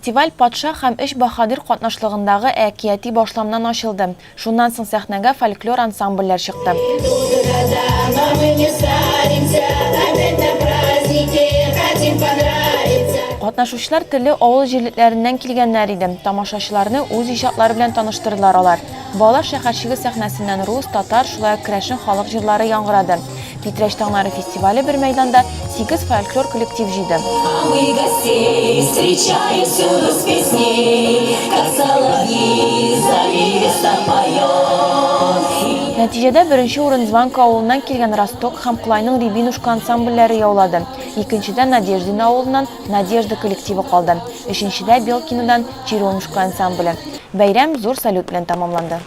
Фестиваль патша һәм өч баһадир катнашлыгындагы әкияти башламнан ачылды. Шуннан соң сәхнәгә фольклор ансамбльләр чыкты. Катнашучылар төрле авыл җирлекләреннән килгәннәр иде. Тамашачыларны үз иҗатлары белән таныштырдылар алар. Балалар шәһәрчеге сәхнәсеннән рус, татар, шулай ук керәшен халык җырлары яңгырады. Питрәч таңнары фестивале бер мәйданда сигез фольклор коллектив җыйды. Нәтиҗәдә беренче урын Званка авылыннан килгән Росток һәм Кулайның Рябинушка ансамбльләре яулады. Икенчедә Надеждино авылыннан Надежда коллективы калды. Өченчедә Белкинодан Черемушка ансамбле. Бәйрәм зур салют белән тәмамланды.